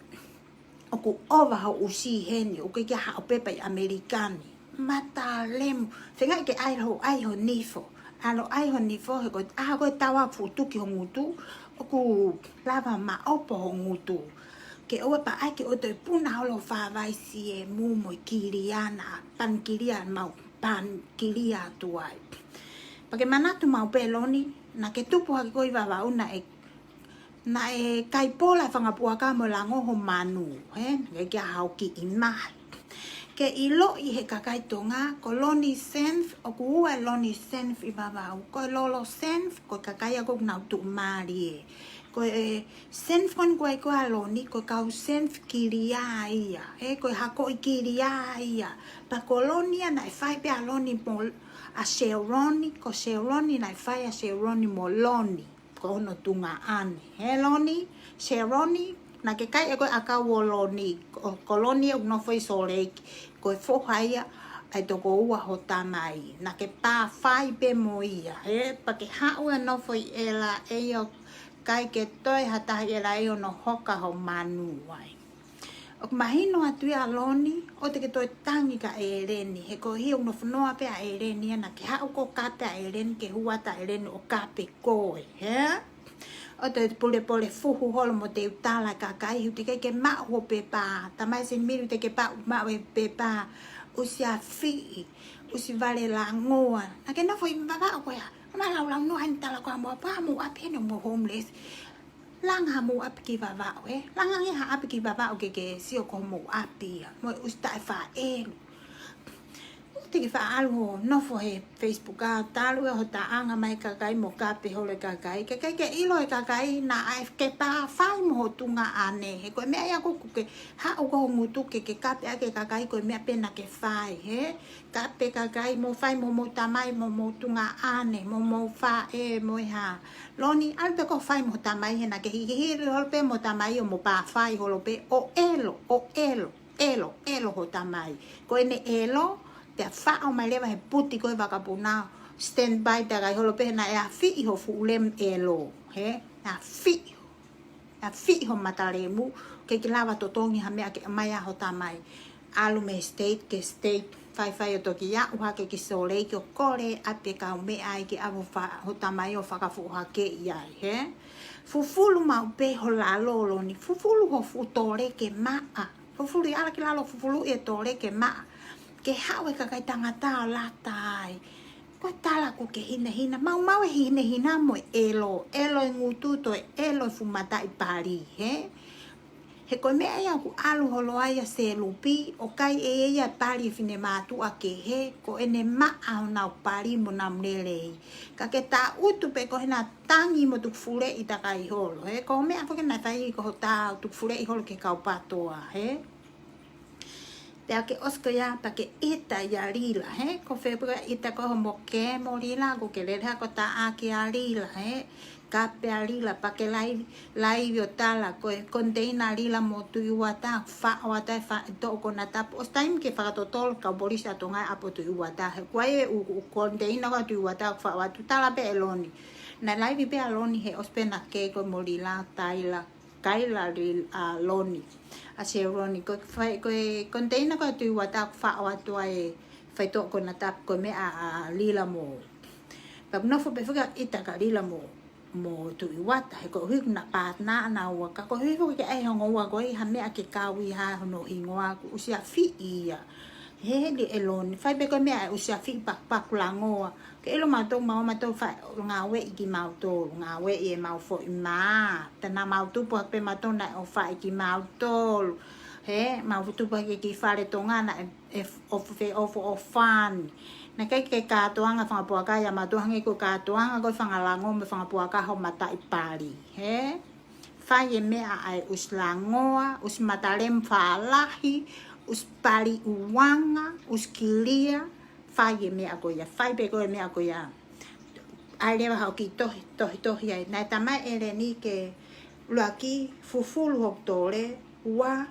ʻoku ova ho ʻusi heni, ʻoku ʻikai ke haʻo pepa ʻi ʻAmelika ni. Matalemu, fengaʻi ke ʻai ho, ʻai ho nifo. ʻAlu ʻai ho nifo, he ko e ʻaho ko ē tau a futuki ho ngutu, ʻoku lava maʻopo ho ngutu. Ke ʻoua pē ʻai ke ʻoua toe puna holo fāvai siemu mo e kilia naʻa, pan kilia mau, pan kilia atu ai. Pea ke manatu maʻu pē Loni, naʻa ke tupu hake ko ē ʻi Vavaʻu naʻe Naʻe kai pola e fanga puaka mo lango ho manu, hē? Naʻe ʻikai ke haʻo kiʻi mahi. Ke ʻiloʻi he kakai Tonga, ko Loni Senf, ʻoku ua e Loni Senf ʻi Vavaʻu. Ko e Lolo Senf, ko e kakai ia ʻoku nau tuʻumālie. Ko e Senf ko eni ko ē ko ē ʻa Loni, ko e kau Senf kilia ia, hē? Ko e hakoʻi kilia ia. Pea ko Loni ia naʻe fai pē ʻa Loni mo ʻa Seuloni, ko Seuloni naʻe fai ʻa Seuloni mo Loni. Ko hono tuongaʻane. Hē Loni, Seuloni, naʻa ke kai ʻe koe ʻakau ʻo Loni, ko, ko Loni ʻoku nofo ʻi Sōleki, ko e foha ia ʻa e tokoua ho tamai. Naʻa ke pāfai pē mo ia, hē, pea ke haʻu ʻo nofo ʻi ʻEla ʻEi ʻo kai ke toe ha taha ʻi ʻEla ʻEi ʻo hono hoka ho manu ai. ʻOku mahino atu ia Loni, ʻoua te ke toe tangi kia ʻEleni, he ko e hia ʻoku nofo noa pē ʻa ʻEleni, ʻa naʻa ke haʻu ko ē ʻo kape ʻa ʻEleni, ke huata ʻEleni ʻo kape koe, hē? ʻOua te pule pole fuhu holo mo te u tala kakai, he ʻoku teʻeki ke maʻu ho pepa, tamai Seinimili ʻoku teʻeki ke maʻu e pepa, ʻusi afiʻi, ʻusi vale langoa, naʻa ke nofo ʻi Vavaʻu ko ia, ma lau lau no hain tala ko amo apa mo ape no mo homeless. Langa ha mou ʻapi ki Vavaʻu, ē? Langa ange ha ʻapi ki Vavaʻu ke ke sio ko mou ʻapi ia. Mo e ʻusi taʻe faʻelu. ʻOua te ke faʻa ʻalu ʻo nofo he Facebook ʻo talu ʻe ho taʻanga mai kakai mo kape holo e kakai. Kakai ke ʻilo e kakai naʻa ke pāfai mo ho tuongaʻane. He ko e meʻa ia ʻoku ke haʻu ko ho ngutu ke ke kape ʻaki e kakai ko e meʻa pē naʻa ke fai, hē? Kape kakai mo fai mo mou tamai mo mou tuongaʻane, mo mou faʻē, mo e hā. Loni, ʻalu pē ko e fai mo tamai he naʻa ke hihihili holo pē mo tamai ʻo mo pāfai holo pē ʻo ʻelo, ʻo ʻelo, ʻelo, ʻelo ho tamai. Ko ʻene ʻelo, te faʻo mai leva he puti ko e vakapuna, stand by takai holo pē he naʻe afiʻi ho fuʻu lemu ʻelo, hē? Afiʻi ho Afiʻi ho mata lemu, ke ke lava totongi ha meʻa ke ʻomai ʻa ho tamai. ʻAlu mei he state ki he state, faifai ʻo toki aʻu hake ki Sōleki ʻo kole ʻa e kau meʻa ai ke ʻave ho tamai ʻo fakafoʻou hake ʻi ai, hē? Fufulu maʻu pē ho lalo Loni, fufulu ho fuʻu tole ke maʻa. Fufulu ʻi ala ki lalo, fufulu ʻi e tole ke maʻa. Ke haʻu e kakai tangata ʻo lata ai. Ko e tala ʻoku ke hinehina, maumau e hinehina mo e ʻelo, ʻelo e ngutu, toe ʻelo e fuʻu mataʻi pali, hē? He ko e meʻa ia ʻoku ʻalu holo ai ʻa Selupi, ʻo kai ʻe ia e pali e finemātuʻa kehe, ko ʻene maʻa honau pali mo nau lelei. Ka ke tangutu pē ko hena tangi mo tukufuleʻi takai holo, hē? Ko e meʻa ko ē naʻe fai ko hotau tukufuleʻi holo ki he kau PTOA, hē? Pea ke ʻosi ko ia, pea ke ʻita ʻia Lila, hē? Ko fē pē ʻita ko hoʻomo kemo Lila, ʻoku ke lele hake ʻo taʻaki ʻa Lila, hē? Kape ʻa Lila, pea ke laivi, laivi ʻo tala, ko e koniteina Lila mo Tuʻi Uata, faʻo atu e faʻitoʻo konatapu. ʻOsi taimi ke fakatotolo kau polisi ʻa Tonga ʻa e ʻapi ʻo Tuʻi Uata, he ko e ʻū, ʻū koniteina ko ē ʻa Tuʻi Uata, faʻo atu, tala pē ʻe Loni. Naʻe laivi pē ʻa Loni he ʻosi pē naʻe kei ko ē mo Lila, taila, kaila Lil-, ʻa Loni. ʻA Seloni, ko e fai, ko e koniteina ko ē ʻa Tuʻi Uata ʻoku faʻo atu ai e faʻitoʻo konatapu, ko e meʻa ʻa, ʻa Lila mo. Pea nofo pē fika ʻita kia Lila mo, mo Tuʻi Uata, he koeʻuhi naʻa partner naua, ka koeʻuhi foki ke ʻai hongo ua ko ē ha meʻa ke kau ʻi ha hono hingoa, kuo ʻosi afiʻi ia. Hē, lī ʻe Loni, fai pē ko e meʻa ʻe ʻosi afiʻi pakupaku langoa. Ke ʻilo mautolu, mau, mautolu fai ngāueʻi kimautolu, ngāueʻi ʻemau foʻi mā. Te nau mau tupu hake pē mautolu naʻe ʻofaʻi kimautolu. Hē, mau tupu hake ki fale Tonga naʻe, ʻe, ʻo fe, ʻo fo, ʻo fani. Naʻe ʻikai ke kātoanga fanga puaka ia mautolu hangē ko e kātoanga ko e fanga lango mo e fanga puaka hoʻo mataʻi pali. Hē? Fai e meʻa ʻa e ʻosi langoa, ʻosi matalemu fālahi, ʻosi pali uanga, ʻosi kilia, fai e meʻa ko ia, fai pē ko e meʻa ko ia. ʻAi leva haʻo kiʻi tohi, tohi, tohi ai. Naʻe talamai ʻe ʻEleni ke ʻuluaki fufulu hoku tole, ua,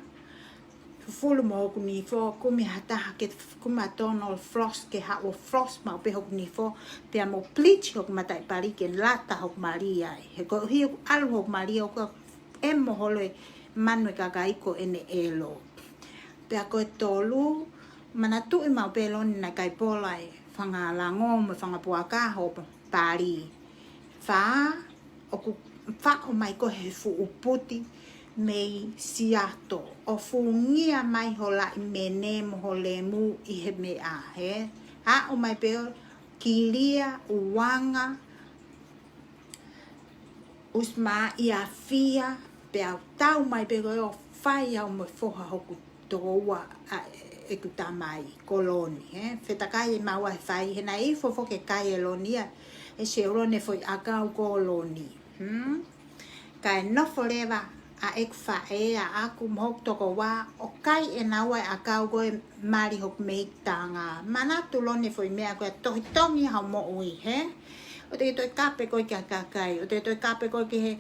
fufulu mo hoku nifo, kumi ha taha ke kumi ʻa Donald Frost ke haʻu ʻo Frost maʻu pē hoku nifo, pea mo bleach hoku mataʻi pali ke lata hoku mali ai. He koeʻuhi ʻoku ʻalu hoku mali ʻoku ʻemo holo e manu e kakai ko ʻene ʻelo. Pea ko e tolu, manatuʻi maʻu pē Loni naʻe ʻikai pola e fanga lango mo e fanga puaka hoʻo pali. Fā, ʻoku faʻo mai ko ē he fuʻu puti mei Siato, ʻo fungia mai ho laʻi mene mo ho lemu ʻi he meʻa, hē? Aʻu mai pē ʻo kilia, uanga, ʻosi mā ia fia, pea u tau mai pē ko ē ʻo fai au mo e foha hoku tokoua ʻa ʻeku tamai ko Loni, hē? Fetakai ʻe maua he fai, he naʻe ʻi fofo ke kai ʻe Loni ia, ʻe Seloni e foʻi ʻakau ko Loni. Hmm? Kae nofo leva ʻa ʻeku faʻē ʻaʻaku mo hoku tokoua ʻo kai ʻe naua e ʻakau ko e mali hoku meʻi tanga. Manatu Loni e foʻi meʻa ko ē ʻa tohitongi hao moʻui, hē? ʻOua te ke toe kape koe ki ha kakai, ʻoua te ke toe kape koe ki he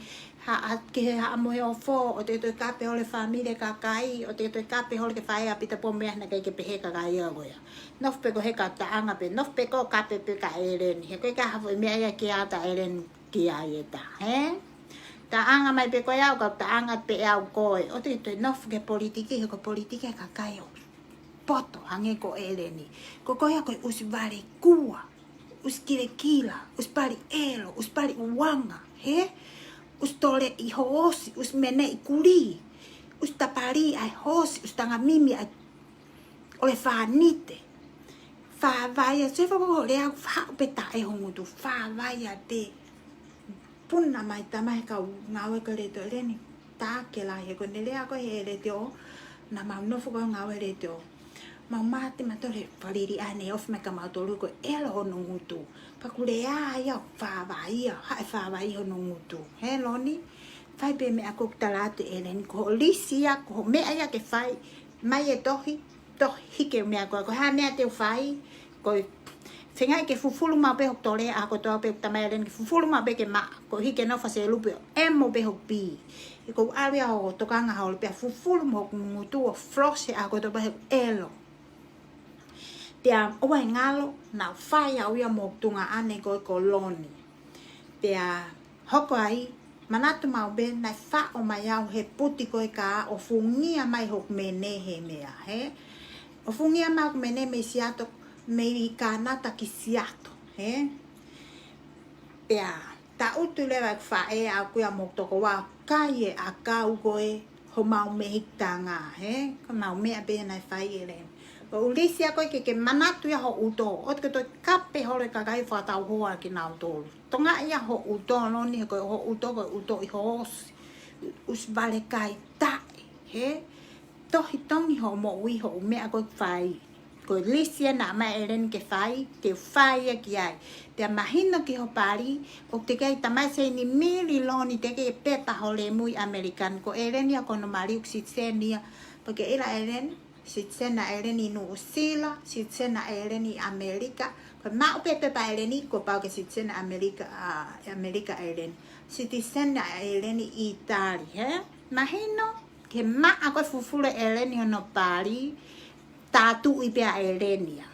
ha, ha, ki he haʻa moheofo, ʻoua te ke toe kape holo e fāmili e kakai, ʻoua te ke toe kape holo ke fai ʻa Pita Pō meʻa naʻe ʻikai ke pehē kakai ia ko ia. Nofo pē koe he kau taʻanga pē, nofo pē koe ʻo kape pē kia ʻEleni. He ko e ka ha foʻi meʻa ia ke ʻata ʻEleni ki ai ʻe taha, hē? Taʻanga mai pē koe au, kau taʻanga pē au koe. ʻOua te ke toe nofo ki he politiki, he ko e politiki e kakai ʻoku poto, hangē ko ʻEleni. Ko koe ia ko e ʻosi vale kua, ʻosi kilekila, ʻosi pali ʻelo, ʻosi pali uanga, hē? ʻOsi toleʻi hoosi, ʻosi meneʻi kulī, ʻosi tapali ʻa e hoosi, ʻosi tangamimi ʻa e ʻelefānite. Fāvai ʻa sefa ko e lea ʻoku faʻo pē taʻe ho ngutu, fāvai ʻa te puna mai tamai he kau ngāue ko ē ʻa e Letiō ʻEleni. Tā ke lahi he ko ʻene lea ko ē he Letiō, naʻa mau nofo ko ē ngāue Letiō. Mau mate mautolu he falili ʻa ʻene ofi mai kia mautolu ko e ʻelo hono ngutu. Pea ʻoku lea ia ʻo fāvai ia, haʻe fāvai hono ngutu. Hē Loni, fai pē meʻa ko ē ʻoku tala atu ʻe ʻEleni, ko hoʻo lisi ia, ko hoʻo meʻa ia ke fai, mai e tohi, tohi hiki e meʻa ko ē, ko e hā e meʻa te u fai, ko e feinga ke fufulu maʻu pē hoku tole ʻaho kotoa pē ʻoku talamai ʻe ʻEleni ke fufulu maʻu pē ke maʻa, koeʻuhi ke nofo ʻa Selupi ʻo ʻemo pē hoku pī. He ʻoku ou ʻalu ia ʻo tokanga holo pea fufulu mo hoku ngutu ʻo floss he ʻaho kotoa pē he ʻelo. Pea ʻoua ʻe ngalo, naʻa ku fai au ia mo hoku tuongaʻane ko ē ko Loni. Pea hoko ai, manatu maʻu pē naʻe faʻo mai au he puti ko ē ka ʻo fungia mai hoku mene he meʻa, hē? ʻO fungia mai hoku mene mei Siato, mei Kānata ki Siato, hē? Pea tangutu leva ʻeku faʻē ʻaʻaku ia mo hoku tokoua ʻo kai e ʻakau ko ē Ko mau mehikitanga, he? Ko mau meʻa pē naʻe fai ʻe ʻEleni. Ko e ʻuluaki ia ko ē ke ke manatu ia hoʻo ʻuto. ʻOua te ke toe kape holo e kakai fakatauhoa kinautolu. Tonga ia hoʻo ʻuto, Loni, he ko hoʻo ʻuto, ko e ʻuto ʻi ho ʻosi. ʻUsivale kai taʻe, he? Tohi tongi hoʻo moʻui, hoʻo meʻa ko ē fai. Ko e lisi ena mai ʻEleni ke fai, te u fai ia ki ai. Pea mahino ki ho pali, ʻoku teʻeki ai tamai Seini Mili, Loni, teʻeki ai pepa ho lemu ʻi ʻAmelika. Ko ʻEleni ia ko hono mali ʻoku sitiseni ia. Pea ke ʻilo ʻEleni, sitiseni ʻa ʻEleni ʻi Nuʻusila, sitiseni ʻa ʻEleni ʻi ʻAmelika. Ko e maʻu pē pepa ʻEleni, kuo pau ke sitiseni ʻa ʻAmelika, ʻa ʻAmelika ʻEleni. Sitiseni ʻa ʻEleni ʻi ʻItali, he? Mahino, ke maʻa ko e fufulu ʻEleni hono pali, tā tuʻi pē ʻa ʻEleni ia.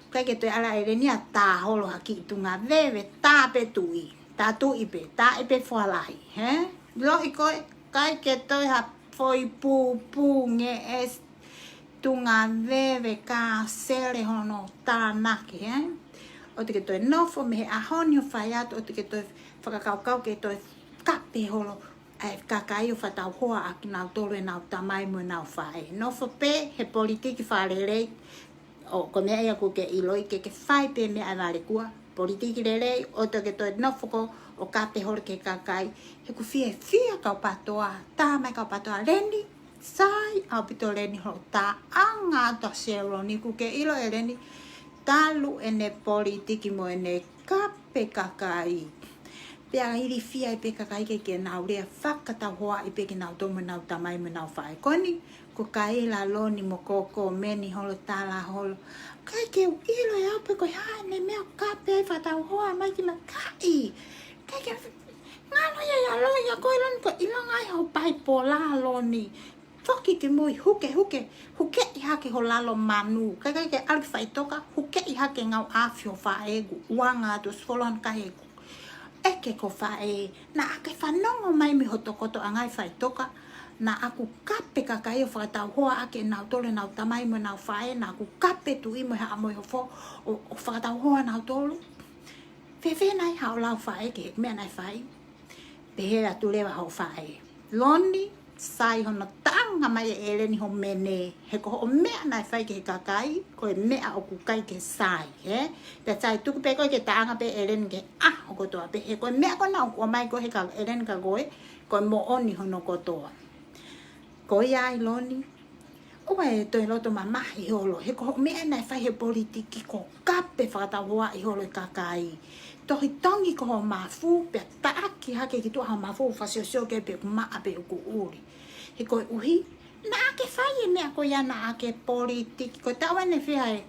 ʻIkai ke toe ala ʻEleni ia tā holo ha kiʻi tunga veve, tā pē tuʻi. Tā tuʻi pē, tā ʻi pē fualahi, he? Loʻi ko e, ʻikai ke toe ha foʻi pūpū ngeʻesi tunga veve ka sele hono tānaki, he? ʻOua te ke toe nofo mei he ʻaho ni ʻo fai atu, ʻoua te ke toe fakakaukau ke toe kape holo ʻa e kakai ʻo fakatauhoa ʻa kinautolu ʻenau tamai mo ʻenau faʻē. Nofo pē he politiki fakalelei, ʻo ko e meʻa ia ʻoku ke ʻiloʻi ke ke fai pē meʻa ʻa e valekua. Politiki lelei, ʻoua te ke toe nofo ko ē ʻo kape holo ki he kakai. He ʻoku fiefia kau PATOA, tā mai kau PATOA, ʻEleni, sai ʻaupito ʻEleni hoʻo taʻanga atu ʻa Seloni, ʻoku ke ʻilo ʻEleni, talu ʻene politiki mo ʻene kape kakai. Pea ilifia ai pē kakai ke, ke nau lea fakatauhoaʻi pē kinautolu mo ʻenau tamai mo ʻenau faʻē. Ko eni, ko Kaila, Loni mo Koko, meni holo tala holo. ʻIkai ke u ʻilo ʻe au pe ko e hā ʻene meʻa ʻoku kape ai fakatauhoa mai ki makaʻi. ʻIkai ke ngalo ia ia Loni ia ko e Loni ko e ʻilonga ai ho paipola Loni. Foki ki mui, huke, huke, hukeʻi hake ho lalo manu. ʻIkai, ʻikai ke ʻalu ki faʻitoka, hukeʻi hake ngāue ʻa ho faʻē ʻoku uanga atu ʻo sifolo hano kahe ʻoku ʻeke ko e faʻē. Naʻa ke fanongo mai mei ho tokotoʻanga ʻi faʻitoka. Naʻa ku kape kakai ʻo fakatauhoa ʻaki ʻenau tolo ʻenau tamai mo ʻenau faʻē. Naʻa ku kape tuʻi mo e haʻa mo e hofo ʻo, ʻo fakatauhoa nautolu. Fēfē nai haʻo lau faʻē ki he meʻa naʻe fai? Pehē atu leva ho faʻē. Loni, sai hono taʻanga mai ʻe ʻEleni ho mene. He ko hoʻo meʻa naʻe fai ki he kakai, ko e meʻa ʻoku ʻikai ke sai, he? Pea sai tuku pē koe ke taʻanga pē ʻEleni ki he ʻaho kotoa pē. He ko e meʻa ko ena ʻoku ʻomai ko ē he ka ʻEleni kia koe, ko e moʻoni hono kotoa. Ko ia ai Loni, ʻoua ʻe toe loto mamahi holo, he ko hoʻo meʻa naʻe fai he politiki ko e kape fakatauhoaʻi holo e kakai. Tohi tongi ko ho mafu, pea taʻaki hake ki tuʻa ho mafu, fakasiosio ki ai pe ʻoku maʻa pe ʻoku ʻuli. He koeʻuhi, naʻa ke fai e meʻa ko ia naʻa ke politiki, ko e taʻu eni ʻe fiha e,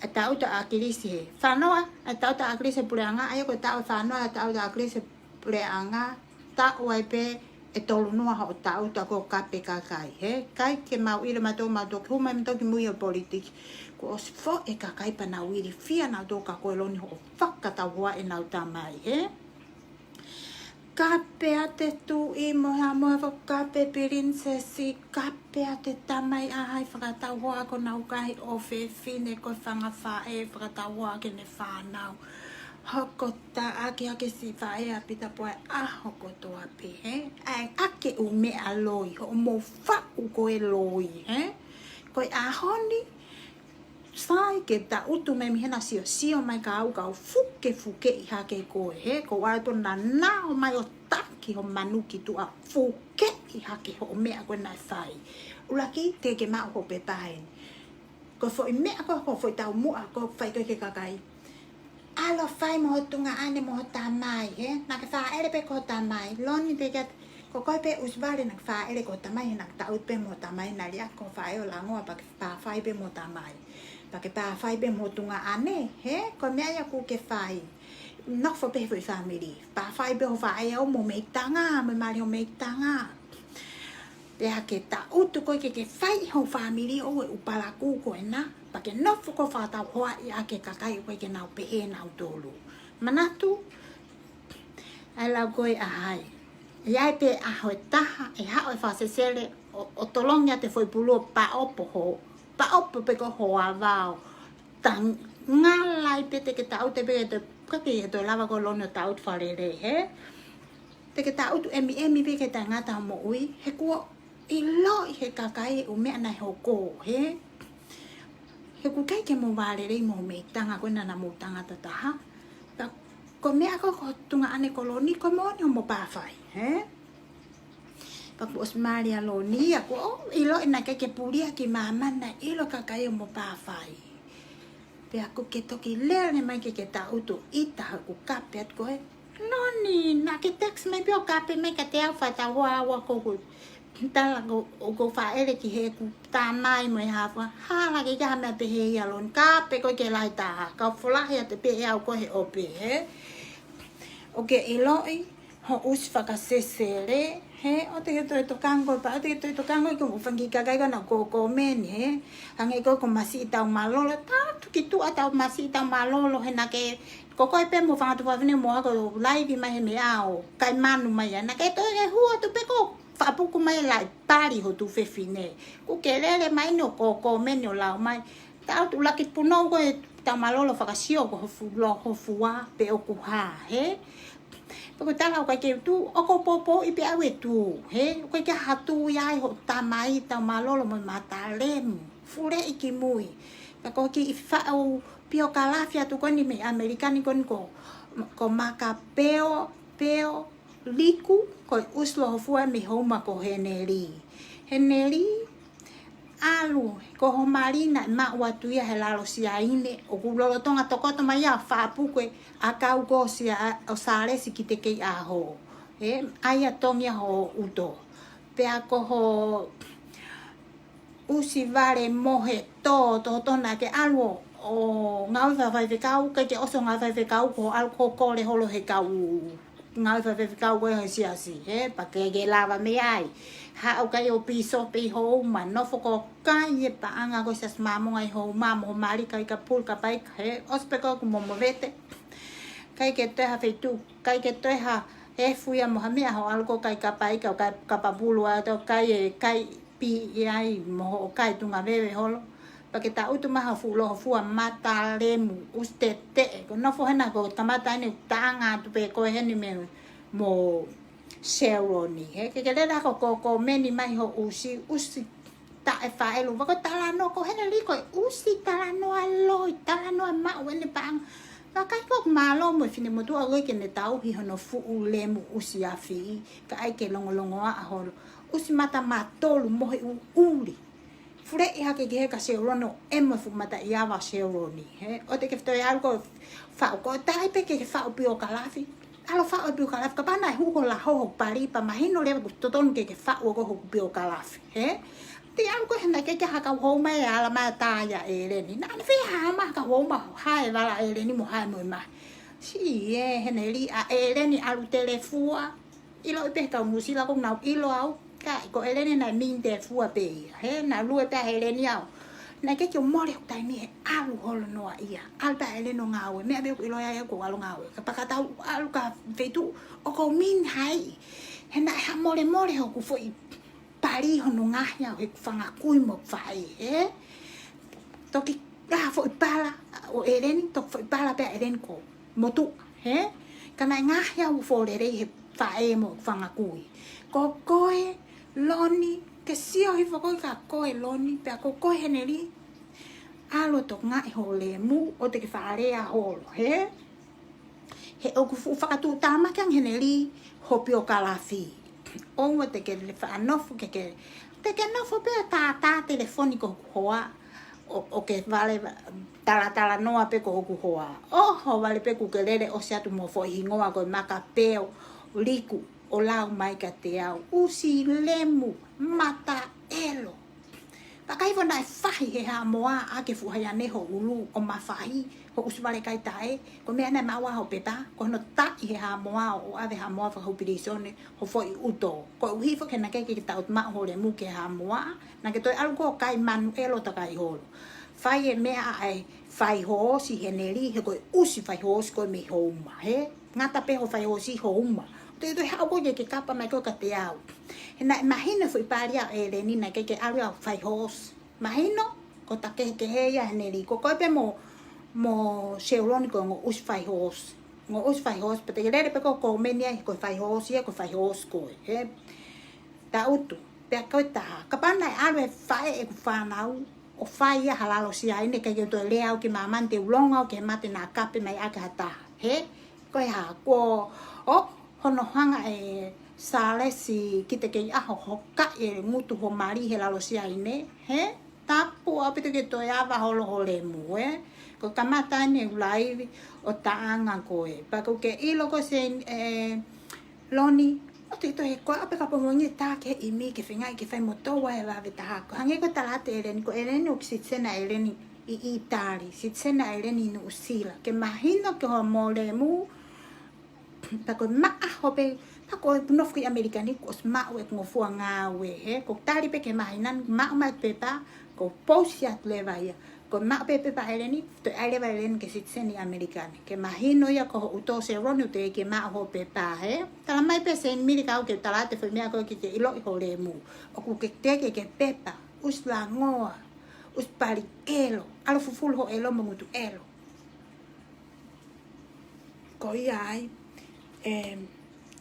e taʻu ʻa ʻAkilisi he. Fānoa, e taʻu ʻa ʻAkilisi he puleʻanga, ʻa ia ko e taʻu ʻe fānoa, e taʻu ʻa ʻAkilisi he puleʻanga, taʻu ai pē ʻe tolu noa hoʻo taʻu ʻa ko e kape kakai, he? ʻIkai ke mau ʻilo mautolu, mau toki hū mai mautolu ki mui ʻo politiki. Kuo ʻosi foʻi e kakai pea nau ilifia nautolu kia koe Loni hoʻo fakatauhoa ʻenau tamai, he? Kape ʻa e tuʻi mo ha mo ha fakakape pilinisesi, kape ʻa e tamai ʻa hai fakatauhoa ko ʻenau kakai ʻofefine ko e fanga faʻē fakatauhoa ki heʻene fānau. Hoko taʻaki hake siʻi faʻē ʻa Pita Poa ʻaho kotoa pē, he? ʻAi ake ʻū meʻa loi, hoʻomou faʻu ko e loi, he? Ko e ʻaho ni, sai ke tangutu mai mei hena, siosio mai kia au ka u fukefukeʻi hake koe, he? Ko au ʻoku ou nanao mai ʻo taki ho manu ki tuʻa, fukeʻi hake hoʻo meʻa ko ē naʻe fai. ʻUluaki, teʻeki ke maʻu hoʻo pepa heni. Ko e foʻi meʻa ko ē, ko e foʻi taumuʻa ko ē ʻoku fai ko ē ki he kakai. ʻAlu ʻo fai mo ho tuongaʻane mo ho tamai, he? Naʻa ke fāʻele pē ki ho tamai. Loni, teʻeki ke, ko koe pē ʻUsivale naʻa ke fāʻele ki ho tamai, he naʻa ke tangutu pē mo ho tamai, naʻe liʻaki ho faʻē ʻo langoa pea ke pāfai pē mo ho tamai. Pea ke pāfai pē mo ho tuongaʻane, he? Ko e meʻa ia ʻoku ke fai. Nofo pē he foʻi fāmili. Pāfai pē ho faʻē ʻo mo mehikitanga, mo e mali ho mehikitanga. Pea ke tangutu koe ke ke fai ho fāmili ʻo e ʻū palakū ko ena, pea ke nofo koe ʻo fakatauhoaʻi ʻaki e kakai ʻoku ʻikai ke nau pehē nautolu. Manatu, ʻa e lau ko ē ʻa hai. ʻE ʻi ai pē ʻaho ʻe taha, ʻe haʻu e fakasesele, ʻo, ʻo tolongi atu e foʻi pulu ʻo paʻopo ho, paʻopo pē ko ho ava ʻo tangala ai pē, teʻeki ke tangutu pē ke te, ʻikai ke toe lava koe Loni ʻo tangutu fakalelei, he? Teʻeki ke tangutu ʻemiʻemi pē ke tangata ho moʻui, he kuo ʻiloʻi he kakai ʻū meʻa naʻe hoko, hē? He ʻoku ʻikai ke mou vālelei mo mei tanga ko ena naʻa mou tangata taha. Ka ko e meʻa ko ē ko e tuʻunga ʻanai ko Loni, ko e moʻoni hoʻomo pāfai, hē? Pea kuo ʻosi mali ʻa Loni, ʻa kuo ʻiloʻi naʻe ʻikai ke pulia ki māmani, naʻe ʻilo kakai hoʻomo pāfai. Pea ʻoku ke toki lele mai ke ke taʻutu ʻita hoku kape atu ko ē. Loni, naʻa ke text mai pē ʻo kape mai kiate au, fai tau hoa ua ko ʻeku tala ko, ʻoku ou fāʻele ki heʻeku tamai mo e hā fua. Hala ke ʻikai ha meʻa pehē ia Loni. Kape koe ke lahi taha. Kau folahi atu pē ʻe au koe he ʻope, hē? ʻOku ke ʻiloʻi hoʻo ʻusi fakasesele, hē? ʻOua te ke toe tokanga koe pea, ʻoua te ke toe tokanga koe ki he fanga kiʻi kakai ko ena ʻoku ko, ko meni, hē? Hangē ko, ko Masiʻi Taumalolo, taʻutu ki tuʻa Tau Masiʻi Taumalolo, he naʻa ke, ko koe pē mo e fanga tuofāfine mo ako laivi mai he meʻa ʻo kai manu mai ia. Naʻa ke toe ke hū atu pē ko e fakapuku mai laʻi pali ho tuofefine. ʻOku ke lele mai eni ʻo ko, ko meni ʻo lau mai. Taʻutu laki punou koe Taumalolo, fakasio ko ho fu-, lo ho fua pe ʻoku hā, hē? Pea ko e tala ʻoku ʻikai ke u tuʻu, ʻoku ou poupouʻi pē au e tuʻu, hē? ʻOku ʻikai ke ha tuʻu ia ai hoʻo tamai Taumalolo mo e Matalemu. Fuleʻi ki mui. Pea ko e kiʻi faʻu piokalafi atu ko eni mei ʻAmelika ni ko eni ko, ko Makapeo, Peo, Liku, ko e ʻusi lohofua mei Houma ko Heneli. Heneli, ʻalu, ko ho mali naʻe maʻu atu ia he lalo Siaine, ʻoku lolotonga tokoto mai ia ʻo fakapuku e ʻakau ko Sia-, ʻo Sālesi ki te kei ʻaho. Hē, ʻa ia tongi ia ho ʻuto. Pea ko ho ʻusi vale mohe tō, tō tō naʻa ke ʻalu ʻo, ʻo ngāue fakafaifekau, ʻikai ke ʻosi ngāue fakafaifekau, ko e ʻalu ko e kole holo he kau ngāue fakafaifekau ko ē he siasi, hē, pea ʻikai ke lava mei ai. Haʻu kai ʻo pīsope ʻi Houma, nofo ko e kai e paʻanga ko e Siasi Māmonga ʻi Houma, mo ho mali kai ka pulu ka paika, hē, ʻosi pē ko ē kuo mo movete. ʻIkai ke toe ha feituʻu, ʻikai ke toe ha efu ia mo ha meʻa hoʻo ʻalu ko ē kai ka paika, ʻo kai ka papulu ʻa e tau kai e kai pī ʻi ai mo hoʻo kai tuʻunga veve holo. Pea ke taʻutu mai ho fuʻu lohofua Matalemu, ʻusi teteʻe. Ko e nofo hena ko e kamata eni ʻo taʻanga atu pē ko ē heni mei mo Seloni. Hē, ke ke lele ko, ko, ko meni mai ho ʻusi, ʻusi taʻe faʻelu. Pea ko e talanoa ko Heneli ko e ʻusi talanoa loi, talanoa maʻu ʻene paʻanga. Ka ʻikai ko e mālō mo e finemotuʻa ko ē ke ne tauhi hono fuʻu lemu ʻusi afi, ka ʻai ke longolongoaʻa holo. ʻUsi mata matolu mo e ʻuʻuli. Fuleʻi hake ki he ka Seloni ʻo ʻemo e fuʻu mataʻiava ʻo Seloni, hē? ʻOua te ke toe ʻalu ko e faʻu, ko e taʻe pē ke ke faʻu piokalafi. ʻAlu ʻo faʻu e piokalafi, kapau naʻe hū ko e laho hoku pali pea mahino leva ʻoku totonu ke ke faʻu ko ē hoku piokalafi, hē? Te ʻalu ko ē he naʻe ʻikai ke ha kau Houma ʻe ala mai ʻo tā ia ʻEleni. Naʻa ne fie hā mai ha kau Houma ʻo hae vala ʻEleni mo hae mo e mahi. Siʻi ē, Heneli, ʻa ʻEleni ʻalu telefua. ʻIloʻi pē he kau Nuʻusila ʻoku nau ʻilo au, ka ko ʻEleni naʻe mini telefua pē ia, hē, naʻa lue pē ʻa ʻEleni au. Naʻe ʻikai ke u mole hoku taimi he ʻalu holo noa ia. ʻAlu pē ʻa ʻEleni ʻo ngāue, meʻa pē ʻoku ʻiloʻi ai au ko e ʻalu ngāue. Ka pea ka tau ʻalu ki ha feituʻu ʻoku ou mini hai. He naʻe haʻamolemole hoku foʻi pali hono ngaohi au heʻeku fanga kui mo faʻē, hē? Toki ʻā foʻi pala ʻo ʻEleni, toki foʻi pala pē ʻa ʻEleni ko e motuʻa, hē? Ka naʻe ngaohi au ʻo fō lelei he faʻē mo fanga kui. Ko koe Loni, ke sio hifo koe kia koe Loni, pea ko koe Heneli, ʻalu ʻo tokangaʻi ho lemu, ʻoua te ke faʻa lea holo, hē? He ʻoku fuʻu fakatuʻutāmaki ange Heneli ho piokalafi. ʻOua te ke lele faʻa nofo ke ke, te ke nofo pē ʻo tātā telefoni ko hoku hoa, ʻo, ʻo ke vale talatalanoa pē ko hoku hoa. ʻOho vale pē kuo ke lele ʻosi atu mo e foʻi hingoa ko e Makapeo Liku ʻo lau mai kiate au. ʻUsi lemu, mata ʻelo. Pea ʻikai fo naʻe fahi he Haʻamoa ʻa ke fuʻu haiane ho ʻulu ʻo mafahi ho ʻusi vale kai taʻe, ko e meʻa naʻe maʻu ai ho pepa, ko hono taʻi he Haʻamoa ʻo ʻave Haʻamoa fakahū pilīsone ho foʻi ʻuto. Koeʻuhi foki he naʻe ʻikai ke ke taʻutu maʻu ho lemu ki he Haʻamoa, naʻa ke toe ʻalu ko ē ʻo kai manu ʻelo takai holo. Fai e meʻa ʻa e faihoosi Heneli, he ko e ʻusi faihoosi ko ē mei Houma, hē? Ngata pē ho faihoosi Houma. ʻOua te ke toe haʻu koe ke ke kapa mai koe kiate au. He naʻe mahino e foʻi pali ʻa ʻEleni naʻe ʻikai ke ʻalu ia ʻo faihoosi. Mahino, ko e takehekehe ia Heneli. Ko koe pē mo, mo Seloni ko e ongo ʻusi faihoosi. Ongo ʻusi faihoosi, pea te ke lele pē koe ʻo komeni ai ko e faihoosi ia, ko e faihoosi koe, hē? Taʻutu. Pea ko e taha, kapau naʻe ʻalu e faʻē ʻeku fānau ʻo fai ia ha lalo Siaine, ʻikai ke u toe lea au ki māmani, te u longo au ki he mate naʻa kape mai ʻaki ha taha. He? Ko e hā, ko, ʻo, hono hanga ʻe Sālesi ki te kei ʻaho hokaʻi e ngutu ho mali he lalo Siaine. He? Tapu ʻaupito ke toe ava holo ho lemu, ē? Ko e kamata eni ʻeku laivi ʻo taʻanga ko ē. Pea ʻoku ke ʻilo ko ē, ē, Loni, ʻoua te ke toe, ko e ʻape ka pongongi tā ke ʻimi ke feinga ke fai mo tō ai e vave taha. Ko e hangē ko e tala atu ʻe ʻEleni, ko ʻEleni ʻoku sitiseni ʻa ʻEleni ʻi ʻĪtali, sitiseni ʻa ʻEleni ʻi Nuʻusila. Ke mahino ki hoʻomo lemu, pea ko e maʻa hoʻo pē, pea ko ʻeku nofo ki ʻAmelika ni, kuo ʻosi maʻu ʻeku ngofua ngāue, he, ko e tali pē ke mahino, maʻu mai pepa, ko e pousi atu leva ia. Ko e maʻu pē pepa ʻa ʻEleni, toe ʻai leva ʻEleni ke sitiseni ʻAmelika ni. Ke mahino ia ko hoʻo tō Seloni ʻoku teʻeki ke maʻu hoʻo pepa, he. Tala mai pē Seini Mili ka ʻoku ke tala atu e foʻi meʻa ko ē ke ke ʻiloʻi ho lemu. ʻOku ke teʻeki ke pepa, ʻosi langoa, ʻosi pali ʻelo, ʻalu fufulu ho ʻelo mo e ngutu ʻelo. Ko ia ai, em,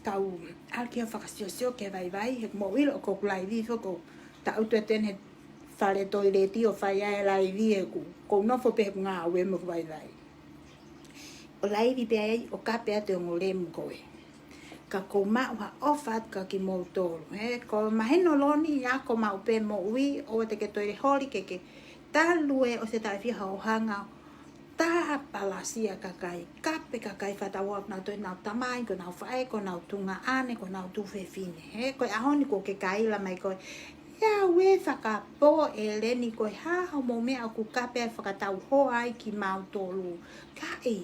kau ʻalu ki he fakasiosio ke vaivai, he ʻoku mou ʻilo ʻoku ou laivi foki, ʻoku ou taʻutu atu eni he fale toileti ʻo fai ai e laivi, he ʻoku ou nofo pē he ʻeku ngāue mo e vaivai. ʻO laivi pē ai, ʻo kape atu e ongo lemu ko ē. Ka ʻoku ou maʻu ha ʻofa atu kia kimoutolu. He, ko e mahino Loni, ʻa ko e maʻu pē moʻui, ʻoua te ke toe holi ke ke talu ē ʻosi e taʻu ʻe fiha hoʻo hanga ʻo tāpalasia kakai, kape kakai fakatauʻatāina, ʻenau tamai, ko ʻenau faʻē, ko ʻenau tuongaʻane, ko ʻenau tuofefine. He, ko e ʻaho ni kuo ke kaila mai koe, ʻIa ue fakapō ʻEleni, ko e hā hoʻomo meʻa ʻoku kape ai fakatau hoa ai kimautolu. Kae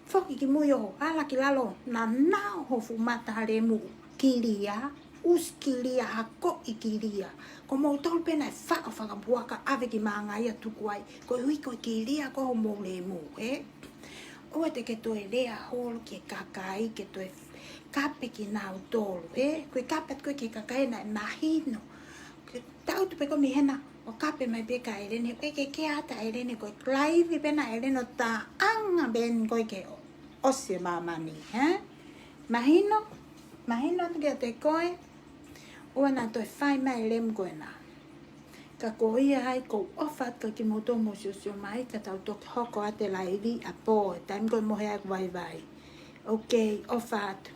foki ki mui ʻo ala ki lalo, naʻa nau ho fuʻu mata lemu kilia, ʻosi kilia, hakoʻi kilia. Ko moutolu pē naʻe faʻo fakapuaka ʻave ki māngai ʻo tuku ai, koeʻuhi ko e kilia ko hoʻomo lemu, ē? ʻOua te ke toe lea holo ki he kakai, ke toe kape kinautolu, ē? Ko e kape atu ko ē ki he kakai naʻe mahino. Ke taʻutu pē ko ē mei hena, ʻo kape mai pē kia ʻEleni, ʻe ke ke ata ʻEleni ko e laivi pē ena ʻEleni ʻo taʻanga pē eni ko ē ke ʻosi e māmani, ē? Mahino, mahino atu kiate koe, ʻoua naʻa toe fai mai e lemu ko ena. Ka ko ia ai ʻoku ou ʻofa atu kia kimoutolu hoʻomou siosio mai, ka tau toki hoko atu e laivi ʻapō, he taimi ko ē ʻe mohe ai ʻeku vaivai. Okay, ʻofa atu.